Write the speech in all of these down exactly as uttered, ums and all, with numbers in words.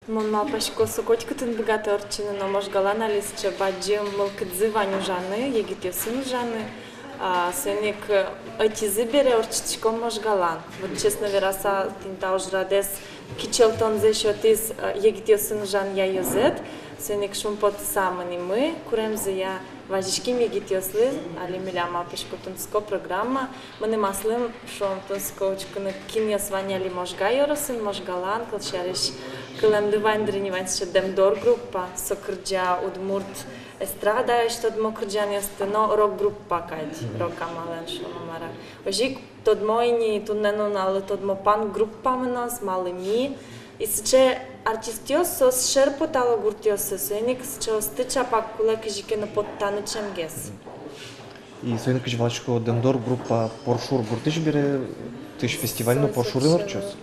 Мон малпасько, со котькытын быгатэ ортчыны, но Можгалэн али сыӵе бадӟым мылкыдзы вань ужаны, егитъёсын ужаны. А, соин ик, э, ӧтизы бере ортчытӥськом Можгалэн. Вот, честно вераса, тӥни та ужрадэз кичӧлтонзэ сётӥз, э, егитъёсын ужанъя ёзэт. Соин ик шумпотыса мынӥмы, куремзыя вазиським егитъёслы, али милям, малпасько, тунсыко программа. Мыным аслым, шуом, тунсыко учкыны, кинъёс вань али Можга ёросын, Можгалэн, кылсярысь, кылэмды вань дыр ини, вань сыӵе «Дэмдор» группа, со кырӟа удмурт эстрадаысь тодмо кырӟанъёсты, но рок-группа кадь, рок амалэн, шуом-а, мар-а. Озьы ик тодмо ини, туннэ нуналлы тодмо панк-группа мыноз, «Малы ми». И сыӵе артистъёс, соос шер потало гуртъёсы, соин ик сыӵеосты чапак кулэ кызьы ке но поттаны ӵемгес. И соин ик, кызьы валасько, «Дэмдор» группа Поршур гуртысь бере, тысь фестиваль но Поршурын ортчоз.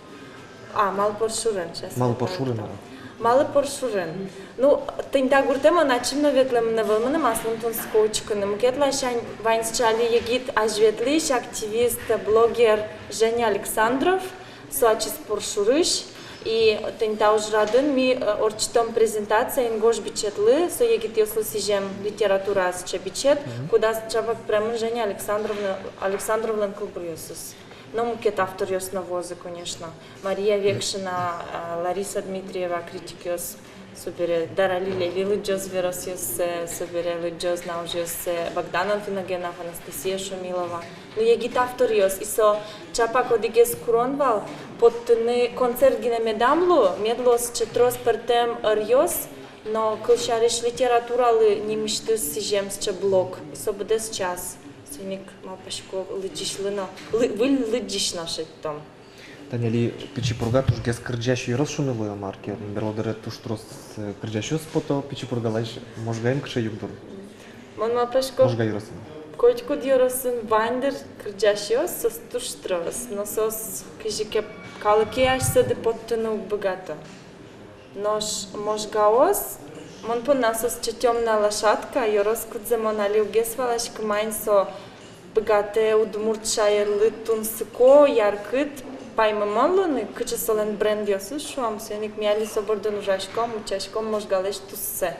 А, малы Поршурын, сейчас. Малы Поршурын, а? Малы Поршурын? Ну, тӥни та гуртэ мон ачим но ветлэм ӧвӧл, мыным аслым тунсыко учкыны. Мукет ласянь, вань сыӵе али егит азьветлӥсь, активист, блогер Женя Александров, со ачиз Поршурысь. И тӥни та ужрадын ми, э, ортчытом презентация «Ингож» бичетлы, со егитъёслы сӥзем, литература сыӵе бичет, кудаз чапак пыремын Женя Александровлэн, Александровлэн кылбуръёсыз. Но мукет авторъёс но вуозы, конечно. Мария Векшина, а, Лариса Дмитриева, критикъёс, собере Дарали Лели лыдӟоз веросъёссэ, собере лыдӟоз на ужъёссэ Богдан Анфиногенов, Анастасия Шумилова. Ну, егит авторъёс, и со чапак одӥгез курон вал поттыны, концерт гинэ медам лу, мед луоз сыӵе трос пӧртэм ӧръёс, но, кылсярысь, литературалы нимысьтыз сӥзем сыӵе блок, и со быдэс час. Соин ик, малпасько, лыдӟисьлы но, лы-, выль лыдӟись но шедьтом. Тани али Пичи Пурга тужгес кырӟась ёрос шуыны луэ, мар ке, берло дыре туж трос, э, кырӟасьёс пото Пичи Пургалэсь. Можгаын кыӵе югдур? Мон малпасько, Можга ёросын, котькуд ёросын вань дыр кырӟасьёс, соос туж трос, но соос кызьы ке калыке асьсэды поттыны уг быгато. Нош Можгаос, мон понна соос сыӵе тёмная лошадка, ёрос, кудзэ мон али уг валаськы, маин со быгатэ удмурт шаерлы тунсыко, яркыт паймымон луыны, кыӵе солэн брендъёсыз, шуом. Соин ик ми али со бордын ужаськом, утчаськом Можгалэсь туссэ.